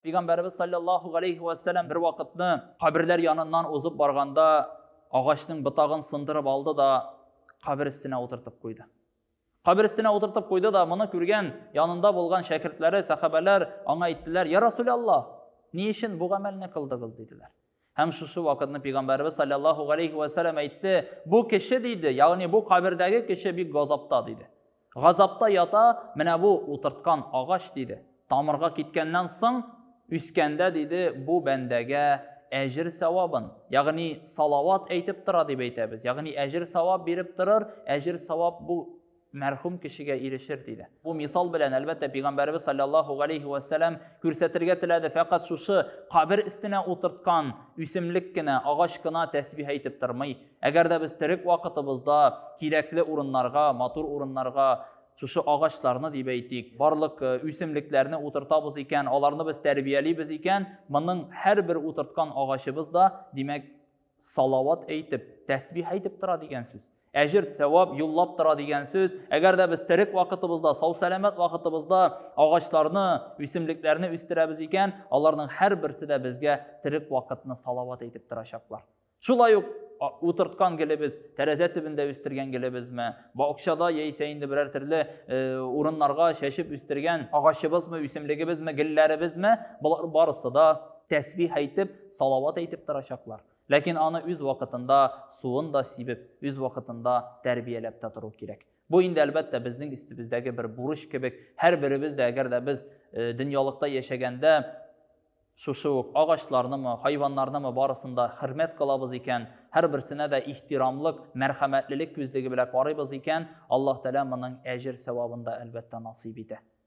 Пәйгамбәребез салләллаһу галәйһи вә сәлләм бер вакытны каберләр яныннан узып барганда агачның ботагын сындырып алды да кабер өстенә утыртып куйды. Кабер өстенә утыртып куйды да, моны күргән, янында булган шәкертләре, сәхабәләр аңа әйттеләр: "Я Расулаллаһ, ни өчен бу гамәлне кылдыгыз?" диделәр. Һәм шушы вакытны пәйгамбәребез салләллаһу галәйһи вә сәлләм әйтте: "Бу кеше, диде, ягъни бу кабердәге кеше бик газапта, диде. Газапта ята, менә бу утырткан агач, диде. Тамырга киткәннән соң, үскәндә, диде, бу бәндәгә әҗер савабын, ягъни салават әйтеп тора дип әйтәбез. Ягъни әҗер савап биреп торыр, әҗер савап бу мәрхүм кешегә ирешер, диде. Бу мисал белән, әлбәттә, Пәйгамбәребез салләллаһу галәйһи вә сәлләм күрсәтергә теләде, фәкать шушы кабер өстенә утырткан үсемлек кенә, агач кына тәсбих әйтеп тормый. Әгәр дә без терек вакытыбызда кирәкле урыннарга, матур урыннарга шушы агачларны дип әйтик, барлык үсемлекләрне утыртабыз икән, аларны без тәрбиялибез икән, моның һәрбер утырткан агачыбыз да, димәк, салават әйтеп, тәсбих әйтеп тора дигән сүз. Әҗер, сәвап юллап тора дигән сүз. Әгәр дә без терек вакытыбызда, сау-сәламәт вакытыбызда агачларны, үсемлекләрне үстерәбез икән, аларның һәрберсе дә безгә терек вакытны салават әйтеп торачаклар. Шулай ук утырткан гелебез, тәрәзә төбендә үстергән гелебезме, бакчада яисә инде берәр төрле урыннарга чәчеп үстергән агачыбызмы, үсемлегебезме, гелләребезме, болар барысы да тәсбих әйтеп, салават әйтеп торачаклар. Ләкин аны үз вакытында суын да сибеп, үз вакытында тәрбияләп тә тору кирәк. Бу инде, әлбәттә, безнең өстебездәге бер бурыч кебек. Һәрберебез дә, әгәр дә без дөньялыкта яшәгәндә шушы ук агачларнымы, хайваннарнымы барысын да хөрмәт кылабыз икән, һәрберсенә дә ихтирамлык, мәрхәмәтлелек күзлеге белән карыйбыз икән, Аллаһ Тәгалә моның әҗер-сәвабын да, әлбәттә, насыйп итә.